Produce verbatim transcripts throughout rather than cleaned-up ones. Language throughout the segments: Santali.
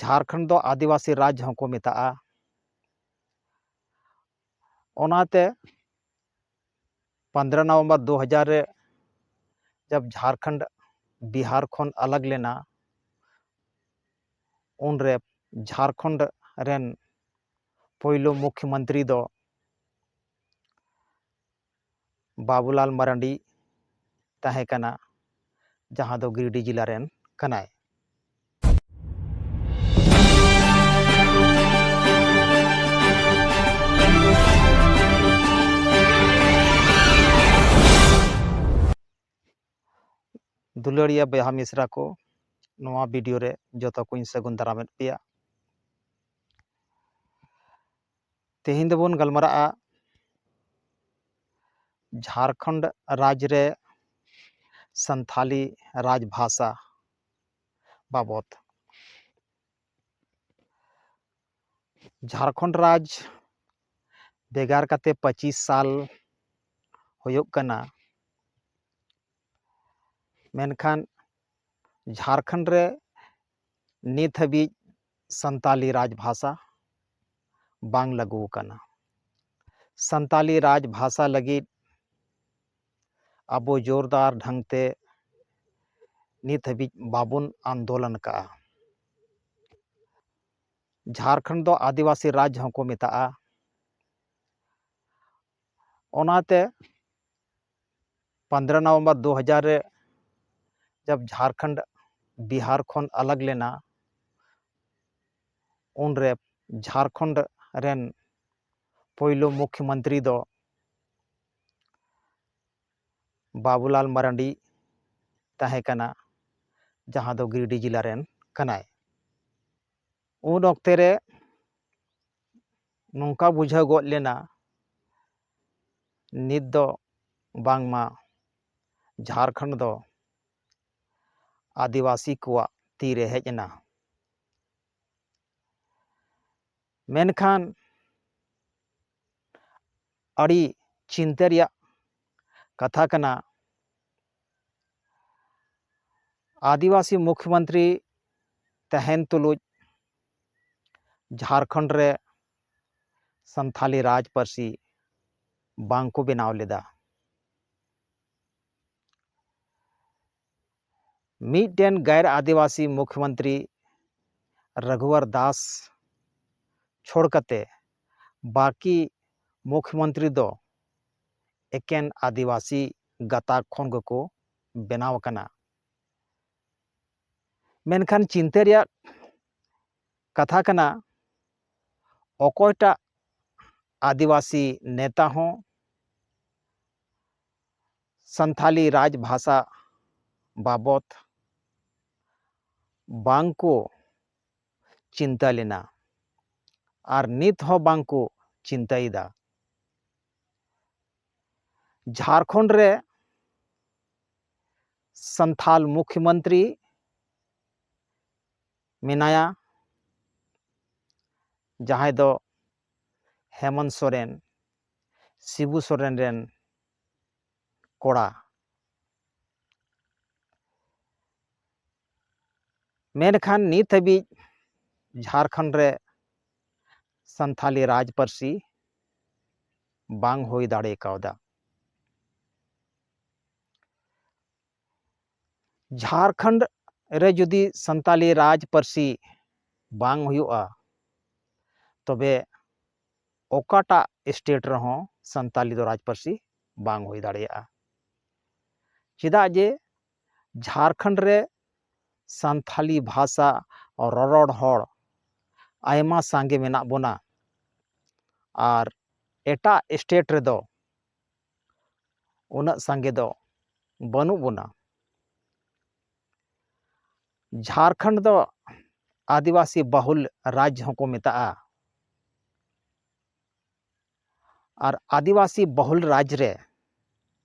ᱡᱷᱟᱲᱠᱷᱚᱸᱰ ᱫᱚ ᱟᱹᱫᱤᱵᱟᱹᱥᱤ ᱨᱟᱡᱽ ᱦᱚᱸᱠᱚ ᱢᱮᱛᱟᱜᱼᱟ᱾ ᱚᱱᱟᱛᱮ ᱯᱚᱱᱫᱽᱨᱚ ᱱᱚᱵᱷᱮᱢᱵᱚᱨ ᱫᱩ ᱦᱟᱡᱟᱨ ᱨᱮ ᱡᱟᱵ ᱡᱷᱟᱲᱠᱷᱚᱸᱰ ᱵᱤᱦᱟᱨ ᱠᱷᱚᱱ ᱟᱞᱟᱜᱽ ᱞᱮᱱᱟ, ᱩᱱᱨᱮ ᱡᱷᱟᱲᱠᱷᱚᱸᱰ ᱨᱮᱱ ᱯᱳᱭᱞᱳ ᱢᱩᱠᱷᱭᱚᱢᱚᱱᱛᱨᱤ ᱫᱚ ᱵᱟᱵᱩᱞᱟᱞ ᱢᱟᱨᱟᱱᱰᱤ ᱛᱟᱦᱮᱸ ᱠᱟᱱᱟ, ᱡᱟᱦᱟᱸ ᱫᱚ ᱜᱤᱨᱤᱰᱤ ᱡᱮᱞᱟ ᱨᱮᱱ ᱠᱟᱱᱟᱭ᱾ ᱫᱩᱞᱟᱹᱲᱤᱭᱟᱹ ᱵᱚᱭᱦᱟ ᱢᱤᱥᱨᱟ ᱠᱚ, ᱱᱚᱣᱟ ᱵᱷᱤᱰᱤᱭᱳ ᱨᱮ ᱡᱚᱛᱚ ᱠᱚᱧ ᱥᱟᱹᱜᱩᱱ ᱫᱟᱨᱟᱢᱮᱫ ᱯᱮᱭᱟ᱾ ᱛᱮᱦᱮᱧ ᱫᱚᱵᱚᱱ ᱜᱟᱞᱢᱟᱨᱟᱜᱼᱟ ᱡᱷᱟᱲᱠᱷᱚᱸᱰ ᱨᱟᱡᱽ ᱨᱮ ᱥᱟᱱᱛᱷᱟᱞᱤ ᱨᱟᱡᱽ ᱵᱷᱟᱥᱟ ᱵᱟᱵᱚᱛ᱾ ᱡᱷᱟᱲᱠᱷᱚᱸᱰ ᱨᱟᱡᱽ ᱵᱷᱮᱜᱟᱨ ᱠᱟᱛᱮ ᱯᱚᱸᱪᱤᱥ ᱥᱟᱞ ᱦᱩᱭᱩᱜ ᱠᱟᱱᱟ, ᱢᱮᱱᱠᱷᱟᱱ ᱡᱷᱟᱲᱠᱷᱚᱸᱰ ᱨᱮ ᱱᱤᱛ ᱦᱟᱹᱵᱤᱡ ᱥᱟᱱᱛᱟᱞᱤ ᱨᱟᱡᱽ ᱵᱷᱟᱥᱟ ᱵᱟᱝ ᱞᱟᱹᱜᱩ ᱟᱠᱟᱱᱟ᱾ ᱥᱟᱱᱛᱟᱞᱤ ᱨᱟᱡᱽ ᱵᱷᱟᱥᱟ ᱞᱟᱹᱜᱤᱫ ᱟᱵᱚ ᱡᱳᱨᱫᱟᱨ ᱰᱷᱟᱝ ᱛᱮ ᱱᱤᱛ ᱦᱟᱹᱵᱤᱡ ᱵᱟᱵᱚᱱ ᱟᱱᱫᱳᱞᱚᱱ ᱟᱠᱟᱫᱼᱟ᱾ ᱡᱷᱟᱲᱠᱷᱚᱸᱰ ᱫᱚ ᱟᱹᱫᱤᱵᱟᱹᱥᱤ ᱨᱟᱡᱽ ᱦᱚᱸᱠᱚ ᱢᱮᱛᱟᱜᱼᱟ᱾ ᱚᱱᱟᱛᱮ ᱯᱚᱱᱫᱽᱨᱚ ᱱᱚᱵᱷᱮᱢᱵᱚᱨ ᱫᱩ ᱦᱟᱡᱟᱨ ᱨᱮ ᱡᱟᱵ ᱡᱷᱟᱲᱠᱷᱚᱸᱰ ᱵᱤᱦᱟᱨ ᱠᱷᱚᱱ ᱟᱞᱟᱜᱽ ᱞᱮᱱᱟ, ᱩᱱᱨᱮ ᱡᱷᱟᱲᱠᱷᱚᱸᱰ ᱨᱮᱱ ᱯᱳᱭᱞᱳ ᱢᱩᱠᱷᱭᱚᱢᱚᱱᱛᱨᱤ ᱫᱚ ᱵᱟᱵᱩᱞᱟᱞ ᱢᱟᱨᱟᱱᱰᱤ ᱛᱟᱦᱮᱸ ᱠᱟᱱᱟ, ᱡᱟᱦᱟᱸ ᱫᱚ ᱜᱤᱨᱤᱰᱤ ᱡᱮᱞᱟ ᱨᱮᱱ ᱠᱟᱱᱟᱭ᱾ ᱩᱱ ᱚᱠᱛᱮ ᱨᱮ ᱱᱚᱝᱠᱟ ᱵᱩᱡᱷᱟᱹᱣ ᱜᱚᱫ ᱞᱮᱱᱟ, ᱱᱤᱛ ᱫᱚ ᱵᱟᱝᱢᱟ ᱡᱷᱟᱲᱠᱷᱚᱸᱰ ᱫᱚ ᱟᱹᱫᱤᱵᱟᱹᱥᱤ ᱠᱚᱣᱟᱜ ᱛᱤᱨᱮ ᱦᱮᱡ ᱮᱱᱟ᱾ ᱢᱮᱱᱠᱷᱟᱱ ᱟᱹᱰᱤ ᱪᱤᱱᱛᱟᱹ ᱨᱮᱭᱟᱜ ᱠᱟᱛᱷᱟ ᱠᱟᱱᱟ, ᱟᱹᱫᱤᱵᱟᱹᱥᱤ ᱢᱩᱠᱷᱭᱚᱢᱚᱱᱛᱨᱤ ᱛᱟᱦᱮᱱ ᱛᱩᱞᱩᱡ ᱡᱷᱟᱲᱠᱷᱚᱸᱰ ᱨᱮ ᱥᱟᱱᱛᱷᱟᱞᱤ ᱨᱟᱡᱽ ᱯᱟᱹᱨᱥᱤ ᱵᱟᱝ ᱠᱚ ᱵᱮᱱᱟᱣ ᱞᱮᱫᱟ᱾ ᱢᱤᱫᱴᱮᱱ ᱜᱟᱭᱨ ᱟᱹᱫᱤᱵᱟᱹᱥᱤ ᱢᱩᱠᱷᱭᱚᱢᱚᱱᱛᱨᱤ ᱨᱟᱜᱷᱩᱣᱟᱨ ᱫᱟᱥ ᱪᱷᱚᱲ ᱠᱟᱛᱮ ᱵᱟᱹᱠᱤ ᱢᱩᱠᱷᱭᱚᱢᱚᱱᱛᱨᱤ ᱫᱚ ᱮᱠᱮᱱ ᱟᱹᱫᱤᱵᱟᱹᱥᱤ ᱜᱟᱛᱟᱠ ᱠᱷᱚᱱ ᱜᱮᱠᱚ ᱵᱮᱱᱟᱣ ᱟᱠᱟᱱᱟ᱾ ᱢᱮᱱᱠᱷᱟᱱ ᱪᱤᱱᱛᱟᱹ ᱨᱮᱭᱟᱜ ᱠᱟᱛᱷᱟ ᱠᱟᱱᱟ, ᱚᱠᱚᱭᱴᱟᱜ ᱟᱹᱫᱤᱵᱟᱹᱥᱤ ᱱᱮᱛᱟ ᱦᱚᱸ ᱥᱟᱱᱛᱷᱟᱞᱤ ᱨᱟᱡᱽ ᱵᱷᱟᱥᱟ ᱵᱟᱵᱚᱛ ᱵᱟᱝ ᱠᱚ ᱪᱤᱱᱛᱟᱹ ᱞᱮᱱᱟ ᱟᱨ ᱱᱤᱛ ᱦᱚᱸ ᱵᱟᱝ ᱠᱚ ᱪᱤᱱᱛᱟᱹᱭᱮᱫᱟ᱾ ᱡᱷᱟᱲᱠᱷᱚᱸᱰ ᱨᱮ ᱥᱟᱱᱛᱷᱟᱞ ᱢᱩᱠᱷᱭᱚᱢᱚᱱᱛᱨᱤ ᱢᱮᱱᱟᱭᱟ, ᱡᱟᱦᱟᱸᱭ ᱫᱚ ᱦᱮᱢᱚᱱᱛ ᱥᱚᱨᱮᱱ, ᱥᱤᱵᱩ ᱥᱚᱨᱮᱱ ᱨᱮᱱ ᱠᱚᱲᱟ᱾ ᱢᱮᱱᱠᱷᱟᱱ ᱱᱤᱛ ᱦᱟᱹᱵᱤᱡ ᱡᱷᱟᱲᱠᱷᱚᱸᱰ ᱨᱮ ᱥᱟᱱᱛᱷᱟᱞᱤ ᱨᱟᱡᱽ ᱯᱟᱹᱨᱥᱤ ᱵᱟᱝ ᱦᱩᱭ ᱫᱟᱲᱮ ᱠᱟᱣᱫᱟ᱾ ᱡᱷᱟᱲᱠᱷᱚᱸᱰ ᱨᱮ ᱡᱩᱫᱤ ᱥᱟᱱᱛᱟᱞᱤ ᱨᱟᱡᱽ ᱯᱟᱹᱨᱥᱤ ᱵᱟᱝ ᱦᱩᱭᱩᱜᱼᱟ, ᱛᱚᱵᱮ ᱚᱠᱟᱴᱟᱜ ᱥᱴᱮᱴ ᱨᱮᱦᱚᱸ ᱥᱟᱱᱛᱟᱞᱤ ᱫᱚ ᱨᱟᱡᱽ ᱯᱟᱹᱨᱥᱤ ᱵᱟᱝ ᱦᱩᱭ ᱫᱟᱲᱮᱭᱟᱜᱼᱟ᱾ ᱪᱮᱫᱟᱜ ᱡᱮ ᱡᱷᱟᱲᱠᱷᱚᱸᱰ ᱨᱮ ᱥᱟᱱᱛᱷᱟᱞᱤ ᱵᱷᱟᱥᱟ ᱨᱚᱨᱚᱲ ᱦᱚᱲ ᱟᱭᱢᱟ ᱥᱟᱸᱜᱮ ᱢᱮᱱᱟᱜ ᱵᱚᱱᱟ, ᱟᱨ ᱮᱴᱟᱜ ᱥᱴᱮᱴ ᱨᱮᱫᱚ ᱩᱱᱟᱹᱜ ᱥᱟᱸᱜᱮ ᱫᱚ ᱵᱟᱹᱱᱩᱜ ᱵᱚᱱᱟ᱾ ᱡᱷᱟᱲᱠᱷᱚᱸᱰ ᱫᱚ ᱟᱹᱫᱤᱵᱟᱹᱥᱤ ᱵᱟᱦᱩᱞ ᱨᱟᱡᱽ ᱦᱚᱸᱠᱚ ᱢᱮᱛᱟᱜᱼᱟ᱾ ᱟᱨ ᱟᱹᱫᱤᱵᱟᱹᱥᱤ ᱵᱟᱦᱩᱞ ᱨᱟᱡᱽ ᱨᱮ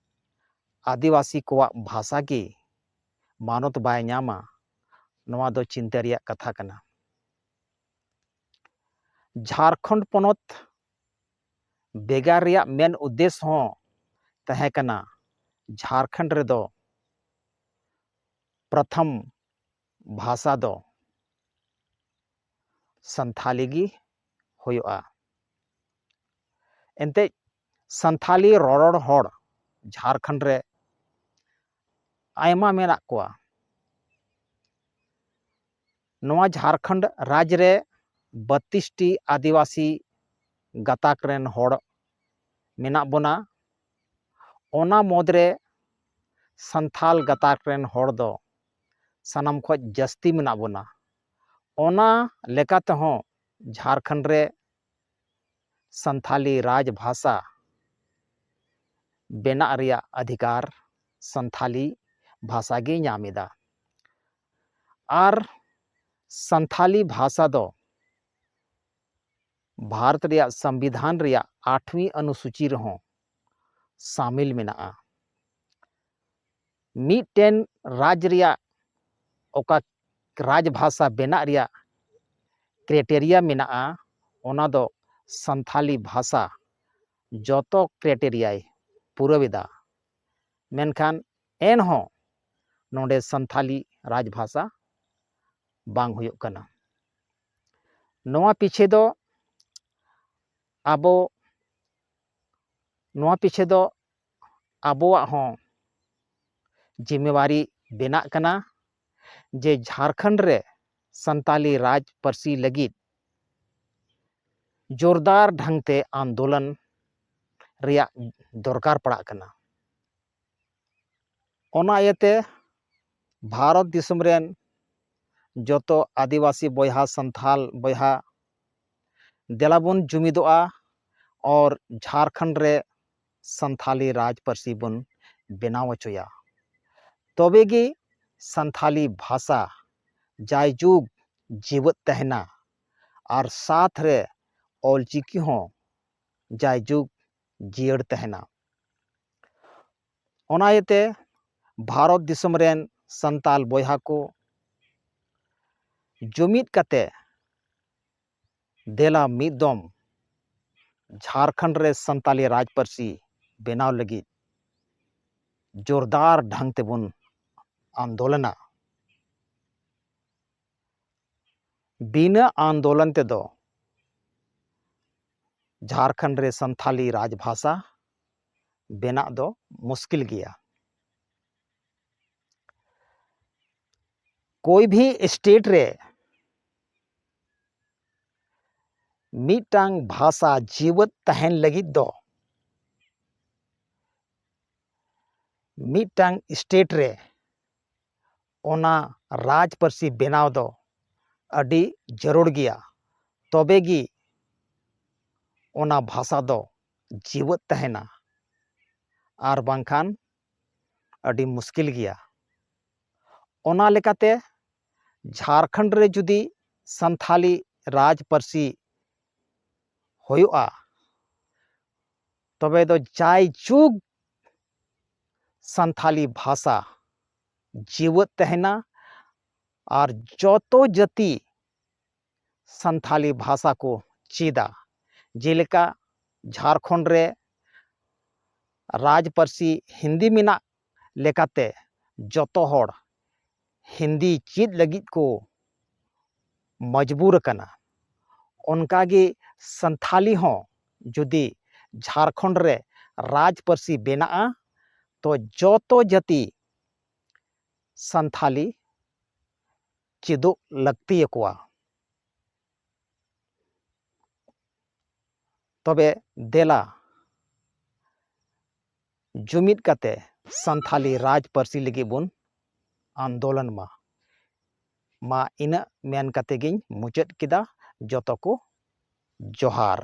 ᱟᱹᱫᱤᱵᱟᱹᱥᱤ ᱠᱚᱣᱟᱜ ᱵᱷᱟᱥᱟ ᱜᱮ ᱢᱟᱱᱚᱛ ᱵᱟᱭ ᱧᱟᱢᱟ, ᱱᱚᱣᱟ ᱫᱚ ᱪᱤᱱᱛᱟᱹ ᱨᱮᱭᱟᱜ ᱠᱟᱛᱷᱟ ᱠᱟᱱᱟ᱾ ᱡᱷᱟᱲᱠᱷᱚᱸᱰ ᱯᱚᱱᱚᱛ ᱵᱷᱮᱜᱟᱨ ᱨᱮᱭᱟᱜ ᱢᱮᱱ ᱩᱫᱽᱫᱮᱥ ᱦᱚᱸ ᱛᱟᱦᱮᱸ ᱠᱟᱱᱟ ᱡᱷᱟᱲᱠᱷᱚᱸᱰ ᱨᱮᱫᱚ ᱯᱨᱚᱛᱷᱚᱢ ᱵᱷᱟᱥᱟ ᱫᱚ ᱥᱟᱱᱛᱷᱟᱞᱤ ᱜᱮ ᱦᱩᱭᱩᱜᱼᱟ᱾ ᱮᱱᱛᱮᱡ ᱥᱟᱱᱛᱷᱟᱞᱤ ᱨᱚᱨᱚᱲ ᱦᱚᱲ ᱡᱷᱟᱲᱠᱷᱚᱸᱰ ᱨᱮ ᱟᱭᱢᱟ ᱢᱮᱱᱟᱜ ᱠᱚᱣᱟ᱾ ᱱᱚᱣᱟ ᱡᱷᱟᱲᱠᱷᱚᱸᱰ ᱨᱟᱡᱽ ᱨᱮ ᱵᱟᱛᱤᱥ ᱴᱤ ᱟᱹᱫᱤᱵᱟᱹᱥᱤ ᱜᱟᱛᱟᱠ ᱨᱮᱱ ᱦᱚᱲ ᱢᱮᱱᱟᱜ ᱵᱚᱱᱟ᱾ ᱚᱱᱟ ᱢᱩᱫᱽᱨᱮ ᱥᱟᱱᱛᱷᱟᱞ ᱜᱟᱛᱟᱠ ᱨᱮᱱ ᱦᱚᱲ ᱫᱚ ᱥᱟᱱᱟᱢ ᱠᱷᱚᱱ ᱡᱟᱹᱥᱛᱤ ᱢᱮᱱᱟᱜ ᱵᱚᱱᱟ᱾ ᱚᱱᱟ ᱞᱮᱠᱟ ᱛᱮᱦᱚᱸ ᱡᱷᱟᱲᱠᱷᱚᱸᱰ ᱨᱮ ᱥᱟᱱᱛᱷᱟᱞᱤ ᱨᱟᱡᱽ ᱵᱷᱟᱥᱟ ᱵᱮᱱᱟᱜ ᱨᱮᱭᱟᱜ ᱚᱫᱷᱤᱠᱟᱨ ᱥᱟᱱᱛᱷᱟᱞᱤ ᱵᱷᱟᱥᱟ ᱜᱮ ᱧᱟᱢ ᱮᱫᱟ᱾ ᱟᱨ ᱥᱟᱱᱛᱷᱟᱞᱤ ᱵᱷᱟᱥᱟ ᱫᱚ ᱵᱷᱟᱨᱚᱛ ᱨᱮᱭᱟᱜ ᱥᱚᱝᱵᱤᱫᱷᱟᱱ ᱨᱮᱭᱟᱜ ᱟᱴᱷᱣᱤ ᱚᱱᱩᱥᱩᱪᱤ ᱨᱮᱦᱚᱸ ᱥᱟᱢᱤᱞ ᱢᱮᱱᱟᱜᱼᱟ᱾ ᱢᱤᱫᱴᱮᱱ ᱨᱟᱡᱽ ᱨᱮᱭᱟᱜ ᱚᱠᱟ ᱨᱟᱡᱽ ᱵᱷᱟᱥᱟ ᱵᱮᱱᱟᱜ ᱨᱮᱭᱟᱜ ᱠᱨᱟᱭᱴᱮᱨᱤᱭᱟ ᱢᱮᱱᱟᱜᱼᱟ, ᱚᱱᱟ ᱫᱚ ᱥᱟᱱᱛᱷᱟᱞᱤ ᱵᱷᱟᱥᱟ ᱡᱚᱛᱚ ᱠᱨᱟᱭᱴᱮᱨᱤᱭᱟᱭ ᱯᱩᱨᱟᱹᱣ ᱮᱫᱟ᱾ ᱢᱮᱱᱠᱷᱟᱱ ᱮᱱᱦᱚᱸ ᱱᱚᱰᱮ ᱥᱟᱱᱛᱷᱟᱞᱤ ᱨᱟᱡᱽ ᱵᱷᱟᱥᱟ ᱵᱟᱝ ᱦᱩᱭᱩᱜ ᱠᱟᱱᱟ᱾ ᱱᱚᱣᱟ ᱯᱤᱪᱷᱮ ᱫᱚ ᱟᱵᱚ ᱱᱚᱣᱟ ᱯᱤᱪᱷᱮ ᱫᱚ ᱟᱵᱚᱣᱟᱜ ᱦᱚᱸ ᱡᱤᱢᱢᱮᱣᱟᱨᱤ ᱵᱮᱱᱟᱜ ᱠᱟᱱᱟ ᱡᱮ ᱡᱷᱟᱲᱠᱷᱚᱸᱰ ᱨᱮ ᱥᱟᱱᱛᱟᱞᱤ ᱨᱟᱡᱽ ᱯᱟᱹᱨᱥᱤ ᱞᱟᱹᱜᱤᱫ ᱡᱳᱨᱫᱟᱨ ᱰᱷᱟᱝ ᱛᱮ ᱟᱱᱫᱳᱞᱚᱱ ᱨᱮᱭᱟᱜ ᱫᱚᱨᱠᱟᱨ ᱯᱟᱲᱟᱜ ᱠᱟᱱᱟ᱾ ᱚᱱᱟ ᱤᱭᱟᱹᱛᱮ ᱵᱷᱟᱨᱚᱛ ᱫᱤᱥᱚᱢ ᱨᱮᱱ ᱡᱚᱛᱚ ᱟᱹᱫᱤᱵᱟᱹᱥᱤ ᱵᱚᱭᱦᱟ, ᱥᱟᱱᱛᱷᱟᱞ ᱵᱚᱭᱦᱟ, ᱫᱮᱞᱟ ᱵᱚᱱ ᱡᱩᱢᱤᱫᱚᱜᱼᱟ ᱟᱨ ᱡᱷᱟᱲᱠᱷᱚᱸᱰ ᱨᱮ ᱥᱟᱱᱛᱷᱟᱞᱤ ᱨᱟᱡᱽ ᱯᱟᱹᱨᱥᱤ ᱵᱚᱱ ᱵᱮᱱᱟᱣ ᱦᱚᱪᱚᱭᱟ᱾ ᱛᱚᱵᱮ ᱜᱮ ᱥᱟᱱᱛᱷᱟᱞᱤ ᱵᱷᱟᱥᱟ ᱡᱟᱭᱡᱩᱜᱽ ᱡᱤᱣᱮᱫ ᱛᱟᱦᱮᱱᱟ ᱟᱨ ᱥᱟᱛ ᱨᱮ ᱚᱞᱪᱤᱠᱤ ᱦᱚᱸ ᱡᱟᱭᱡᱩᱜᱽ ᱡᱤᱭᱟᱹᱲ ᱛᱟᱦᱮᱱᱟ᱾ ᱚᱱᱟ ᱤᱭᱟᱹᱛᱮ ᱵᱷᱟᱨᱚᱛ ᱫᱤᱥᱚᱢ ᱨᱮᱱ ᱥᱟᱱᱛᱟᱞ ᱵᱚᱭᱦᱟ ᱠᱚ ᱡᱩᱢᱤᱫ ᱠᱟᱛᱮ ᱫᱮᱞᱟ ᱢᱤᱫ ᱫᱚᱢ ᱡᱷᱟᱲᱠᱷᱚᱸᱰ ᱨᱮ ᱥᱟᱱᱛᱟᱞᱤ ᱨᱟᱡᱽ ᱯᱟᱹᱨᱥᱤ ᱵᱮᱱᱟᱣ ᱞᱟᱹᱜᱤᱫ ᱡᱳᱨᱫᱟᱨ ᱰᱷᱟᱝ ᱛᱮᱵᱚᱱ ᱟᱱᱫᱳᱞᱚᱱᱟ᱾ ᱵᱤᱱᱟᱹ ᱟᱱᱫᱳᱞᱚᱱ ᱛᱮᱫᱚ ᱡᱷᱟᱲᱠᱷᱚᱸᱰ ᱨᱮ ᱥᱟᱱᱛᱷᱟᱞᱤ ᱨᱟᱡᱽᱵᱷᱟᱥᱟ ᱵᱮᱱᱟᱜ ᱫᱚ ᱢᱩᱥᱠᱤᱞ ᱜᱮᱭᱟ᱾ ᱠᱳᱭ ᱵᱷᱤ ᱥᱴᱮᱴ ᱨᱮ ᱢᱤᱫᱴᱟᱝ ᱵᱷᱟᱥᱟ ᱡᱤᱣᱮᱫ ᱛᱟᱦᱮᱱ ᱞᱟᱹᱜᱤᱫ ᱫᱚ ᱢᱤᱫᱴᱟᱝ ᱥᱴᱮᱴ ᱨᱮ ᱚᱱᱟ ᱨᱟᱡᱽ ᱯᱟᱹᱨᱥᱤ ᱵᱮᱱᱟᱣ ᱫᱚ ᱟᱹᱰᱤ ᱡᱟᱹᱨᱩᱲ ᱜᱮᱭᱟ᱾ ᱛᱚᱵᱮ ᱜᱮ ᱚᱱᱟ ᱵᱷᱟᱥᱟ ᱫᱚ ᱡᱤᱣᱮᱫ ᱛᱟᱦᱮᱱᱟ, ᱟᱨ ᱵᱟᱝᱠᱷᱟᱱ ᱟᱹᱰᱤ ᱢᱩᱥᱠᱤᱞ ᱜᱮᱭᱟ᱾ ᱚᱱᱟ ᱞᱮᱠᱟᱛᱮ ᱡᱷᱟᱲᱠᱷᱚᱸᱰ ᱨᱮ ᱡᱩᱫᱤ ᱥᱟᱱᱛᱷᱟᱞᱤ ᱨᱟᱡᱽ ᱯᱟᱹᱨᱥᱤ ᱦᱩᱭᱩᱜᱼᱟ, ᱛᱚᱵᱮ ᱫᱚ ᱡᱟᱭᱡᱩᱜᱽ ᱥᱟᱱᱛᱷᱟᱞᱤ ᱵᱷᱟᱥᱟ ᱡᱤᱣᱮᱫ ᱛᱟᱦᱮᱱᱟ ᱟᱨ ᱡᱚᱛᱚ ᱡᱟᱹᱛᱤ ᱥᱟᱱᱛᱷᱟᱞᱤ ᱵᱷᱟᱥᱟ ᱠᱚ ᱪᱮᱫᱟ᱾ ᱡᱮᱞᱮᱠᱟ ᱡᱷᱟᱲᱠᱷᱚᱸᱰ ᱨᱮ ᱨᱟᱡᱽ ᱯᱟᱹᱨᱥᱤ ᱦᱤᱱᱫᱤ ᱢᱮᱱᱟᱜ ᱞᱮᱠᱟᱛᱮ ᱡᱚᱛᱚ ᱦᱚᱲ ᱦᱤᱱᱫᱤ ᱪᱮᱫ ᱞᱟᱹᱜᱤᱫ ᱠᱚ ᱢᱚᱡᱽᱵᱩᱨ ᱟᱠᱟᱱᱟ᱾ ᱚᱱᱠᱟᱜᱮ ᱥᱟᱱᱛᱷᱟᱞᱤ ᱦᱚᱸ ᱡᱩᱫᱤ ᱡᱷᱟᱲᱠᱷᱚᱸᱰ ᱨᱮ ᱨᱟᱡᱽ ᱯᱟᱹᱨᱥᱤ ᱵᱮᱱᱟᱜᱼᱟ, ᱛᱚ ᱡᱚᱛᱚ ᱡᱟᱹᱛᱤ ᱥᱟᱱᱛᱷᱟᱞᱤ ᱪᱮᱫᱚᱜ ᱞᱟᱹᱠᱛᱤ ᱟᱠᱚᱣᱟ᱾ ᱛᱚᱵᱮ ᱫᱮᱞᱟ ᱡᱩᱢᱤᱫ ᱠᱟᱛᱮ ᱥᱟᱱᱛᱷᱟᱞᱤ ᱨᱟᱡᱽ ᱯᱟᱹᱨᱥᱤ ᱞᱟᱹᱜᱤᱫ ᱵᱚᱱ ᱟᱱᱫᱳᱞᱚᱱ ᱢᱟ᱾ ᱢᱟ ᱤᱱᱟᱹᱜ ᱢᱮᱱ ᱠᱟᱛᱮ ᱜᱤᱧ ᱢᱩᱪᱟᱹᱫ ᱠᱮᱫᱟ᱾ ᱡᱚᱛᱚ ᱠᱚ ᱡᱚᱦᱟᱨ᱾